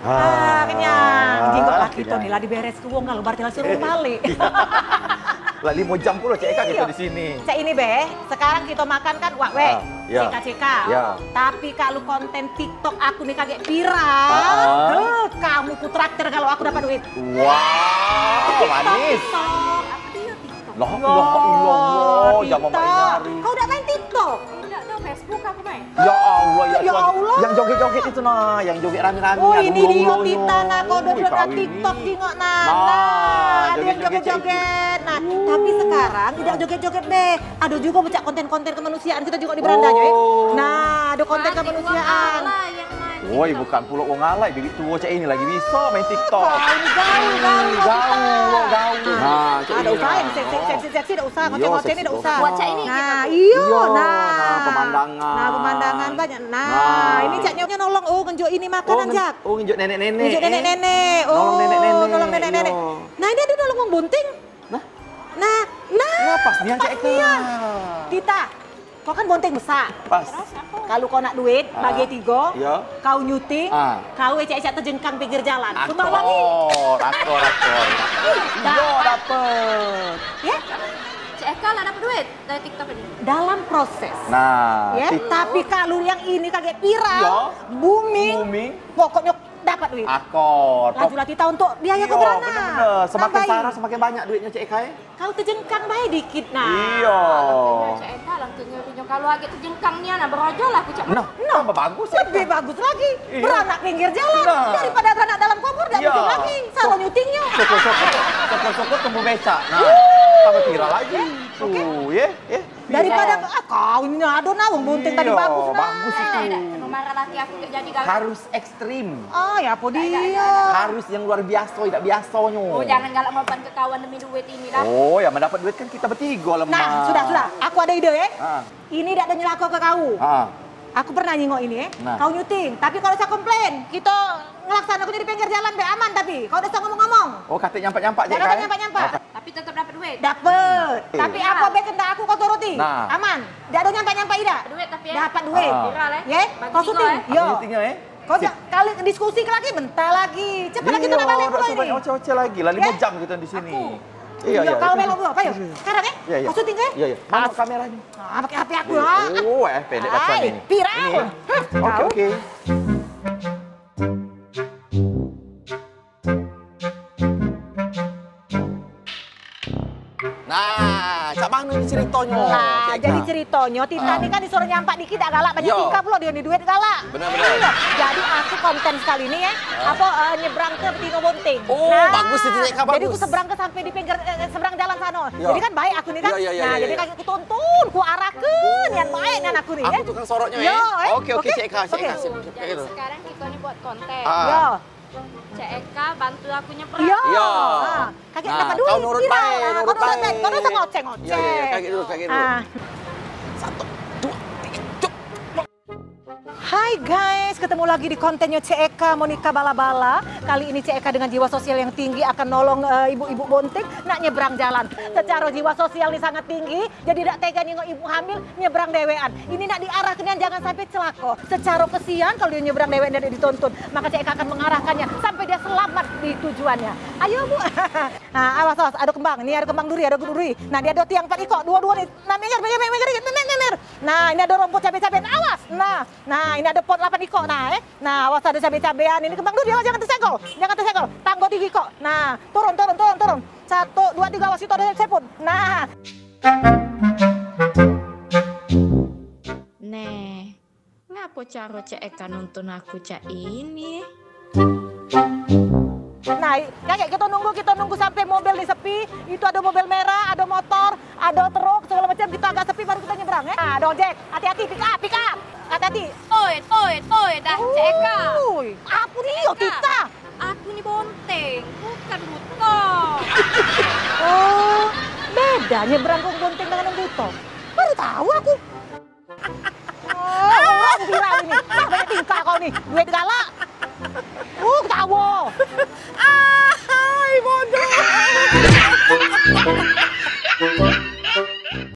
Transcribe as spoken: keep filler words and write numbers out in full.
Ah, kenyang. Jingok laki tu ni lah diberes ke wong kalu berarti lah suruh balik. Lah limo jam pulo cek Eka kita di sini. Cak ini be, sekarang kita makan kan wak wek. Ah, ya. Ceka-ceka. Ya. Tapi kalu konten TikTok aku ni kagek viral, ah, ah, heh, kamu ku traktir kalu aku dapat duit. Wah, manis. TikTok. Lah, ya Allah, Allah, jangan main nyari. Kau dak main TikTok? Dak, dak, Facebook aku main. Ya Allah, ya Tuhan. Yang joget-joget itu nah, yang joget rame-rame. Oh, ini dia Tita nah, kau dah TikTok jingok nah. Nah, ada yang joget-joget. Nah, tapi sekarang tidak joget-joget be. Ada juga bucak konten-konten kemanusiaan kita juga di beranda je. Nah, ada konten kemanusiaan. Woi, bukan pulo wong alai, bibit tuo cak ini lagi bisa main TikTok. Gaul, gaul, gaul, gaul. Nah, cak ini. Dak usah, yang seksi-seksi dak usah, ngoceh-ngoceh ni dak usah. Buat cak ini. Nah, iyo, nah, pemandangan. Nah, pemandangan banyak. Nah, ini caknyo nolong, oh, ngenjuk ini makanan, Jak. Oh, ngenjuk nenek-nenek. Ngenjuk nenek-nenek. Oh, nolong nenek-nenek. Nolong nenek-nenek. Nah, ini ada nolong wong bunting. Nah. Nah, nah. Nah, pas nian, Cak Eka. Tita, kau kan bonteng besak. Pas. Kalu kau nak duit, bagi tigo, kau nyuting, kau ecak-ecak tejengkang pinggir jalan. Sumbang lagi. Akor, akor, akor. Iyo, dapet. Ya? Cak Eka lah dapet duit dari TikTok tadi. Dalam proses. Nah, ya, tapi kalu yang ini kagek viral, booming, pokoknyo dapat duit. Akor. Laju lah kita untuk biaya ke beranda. Bener-bener. Semakin saro, semakin banyak duitnyo, Cak Eka, eh. Kau tejengkang bae dikit nah. Iyo. Cak Eka lah ngerinyo. Kalu agek tejengkang nian, nah, berajo lah aku cak. Nah, tambah bagus, Cak Eka. Lebih bagus lagi. Iyo. Beranak pinggir jalan daripada beranak dalam kubur, dak mungkin lagi. Saro nyutingnyo. Syukur-syukur, syukur-syukur tumbuh becak. Nah, tambah viral lagi. Oke. Tuh, ye, ye. Daripada ah, kau ini ado nah, wong bunting tadi bagus nah. Bagus itu. Dak, anu marah laki aku gak jadi gawe. Harus ekstrim. Oh, ya apo dia? Harus yang luar biaso, dak biasonyo. Oh, jangan galak mau ke kawan demi duit ini lah. Oh, ya mendapat duit kan kita bertiga lah. Nah, sudah, sudah. Aku ada ide, eh. Ah. Ini dak ada nyelako ke kau. Ah. Aku pernah nyingok ini, eh. Nah. Kau nyuting, tapi kau dak usah komplain. Kita ngelaksanakan di pinggir jalan be aman tapi. Kau dak usah ngomong-ngomong. Oh, katek nyampak-nyampak je kan? Dak ada nyampak-nyampak. Tapi tetap dapat duit. Dapat. Tapi apo be kendak aku kau turuti. Nah. Aman. Dak ada nyampak-nyampak idak. Duit tapi ya. Dapat duit. Ah. Viral, eh. Ye? Kau syuting. Yo. Aku syutingnya, eh. Kau dak kali diskusi lagi, bentar lagi. Cepat lagi kita balik pulo ini. Oceh-oceh lagi lah, limo jam kita di sini. Iyo, iyo. Kau belok dulu, ayo. Sekarang, eh. Iyo, iyo. Kau syuting, eh. Iyo, iyo. Mana kameranya? Ah, pakai H P aku lah. Oh, eh, pendek bacoan ini. Viral. Oke, oke. Nah, cak mano ni ceritonyo? Nah, jadi ceritonyo, Tita ni kan disuruh nyampak dikit dak galak, banyak tingkah pulo dio ni, duit galak. Bener, bener. Iyo, jadi aku konten sekali ni, eh, apo, eh, nyebrang ke Betino Bonting. Oh, bagus itu, Cak Eka, bagus. Jadi aku seberang ke sampai di pinggir, eh, seberang jalan sano. Jadi kan baik aku ni kan. Iyo, iyo, iyo. Nah, jadi kagek ku tuntun, ku arahke nian baik nian aku ni, eh. Aku tukang sorotnyo, eh. Oke, oke, Cak Eka, Cak Eka, sip. Jadi sekarang kito ni buat konten. Ah. Yo. Cak Eka bantu aku nyebrang. Iyo. Iyo. Ah, kagek dapat duit. Kau nurut bae, nurut bae. Kau dak usah ngoceh-ngoceh. Iyo, iyo, kagek dulu, kagek dulu. Ah. Satu, dua, tiga, cuk. Hai guys, ketemu lagi di kontennya Cak Eka, Monica Bala-bala. Kali ini Cak Eka dengan jiwa sosial yang tinggi akan nolong, eh, ibu-ibu bonting nak nyebrang jalan. Secara jiwa sosial ni sangat tinggi, jadi dak tega nengok ibu hamil nyebrang dewean. Ini nak diarahkan yang jangan sampai celako. Secara kesian kalau dia nyebrang dewean dan ditonton, maka Cak Eka akan mengarahkannya sampai dia selamat di tujuannya. Ayo, Bu. Nah, awas, awas, ada kembang. Ini ada kembang duri, ada duri. Nah, dia ada tiang empat ikok, dua-dua ni. Nah, minggir, minggir, minggir, minggir, minggir, minggir. Nah, ini ada rumput cabe-cabean. Awas. Nah, nah, ini ada pot lapan ikok. Nah, eh. Nah, awas ada cabe-cabean. Ini kembang duri, awas, jangan tersenggol. Jangan tersenggol. Tanggo tinggi ikok. Nah, turun, turun, turun, turun. Satu, dua, tiga, awas itu ada seput. Nah. Neh, ngapo caro Cak Eka nuntun aku cak ini? Nah, i-, kagek kita nunggu, kita nunggu sampai mobil ni sepi. Itu ada mobil merah, ada motor, ada truk, segala macam. Kita agak sepi baru kita nyebrang, eh. Nah, ada ojek. Hati-hati, pick up, pick up. Hati-hati. Toi, toi, toi, dah Cak Eka. Ui, apa dia, Tita? Aku ni bonteng, bukan buto. Oh, beda nyebrang wong bonteng dengan wong buto. Baru tahu aku. Oh, orang viral ini. Nah, banyak tingkah kau ni. Duit gala,